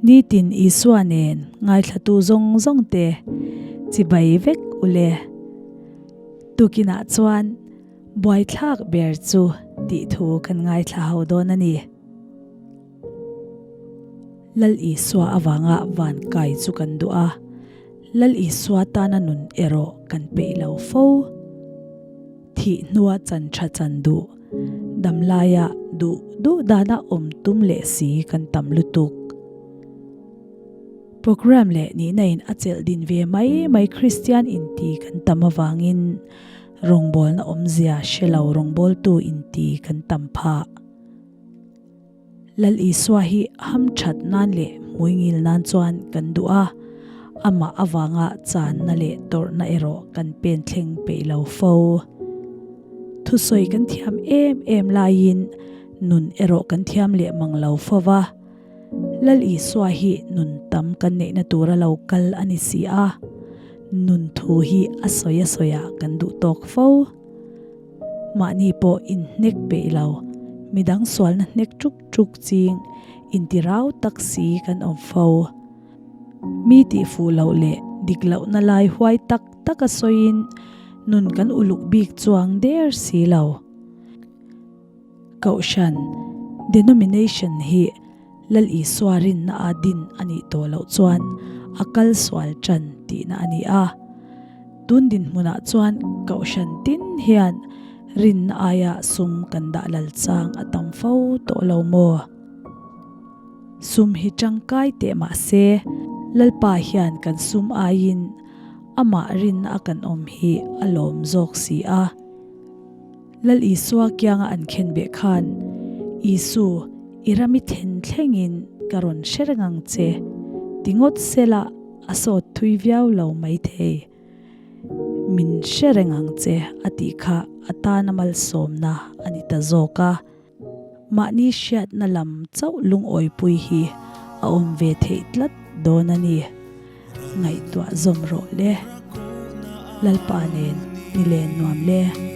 Nitin Isua nen ngaithlatu zawng zawng te chibai vek u le. Tukinah chuan buaithlak ber chu tih thu kan ngaithla ho dawn a ni. Lal Isua avanga van kai chu kan duh a, Lal Isua tana nun erawh kan peih lo fo. Thih hnua chan tha chan duh, damlaia duh duh dana awm tum leh si kan tam lutuk. Program leh nihna in a chelh din ve mai mai Kristian inti kan tam avangin rawngbawlna awmzia hre lo rawngbawltu inti kan tam phah. Lal Isua hi ham that nan leh hmuingil nan chuan kan duh a, amah avanga channa leh tawrhna erawh kan pen thleng peih lo fo. Thusawi kan thiam em em laiin nun erawh kan thiam leh mang lo fo va. Lal Isua hi nun tam kan neihna tura lo kal a ni si a, nun thu hi a sawi a sawiah kan duh tawk fo. Mahni pawh inhnek peih lo, midang sualna hnek ṭuk ṭuk ching intirau tak si kan awm fo. Mi tihfuh loh leh dik lohna lai huai tak taka sawiin nun kan uluk bik chuang der si lo. Kohhran, denomination, hi Lal Isua rinna a din a nih tawh loh chuan a kal sual ṭan tihna a ni a. Tun dinhmunah chuan kohhran tin hian rinna aia sum kan dah lal chang a tam fo tawh lo maw? Sum hi tangkai teh mah se, Lalpa hian kan sum aiin amah rinna a kan awm hi a lawm zawk si a. Lal Isua kianga an khen beh khan, Isu, i ram i then thlengin ka rawn hre reng ang che, ti ngawt sela a sawt thui viau lo maithei. Min hre reng ang che a tih kha a tana malsawmna a ni ta zawk a. Mahni hriatna lam chauh lungawipui hi a awm ve theih tlat dawn a ni. Ngaihtuah zawm rawh le. Lalpa nen ni len nuam le.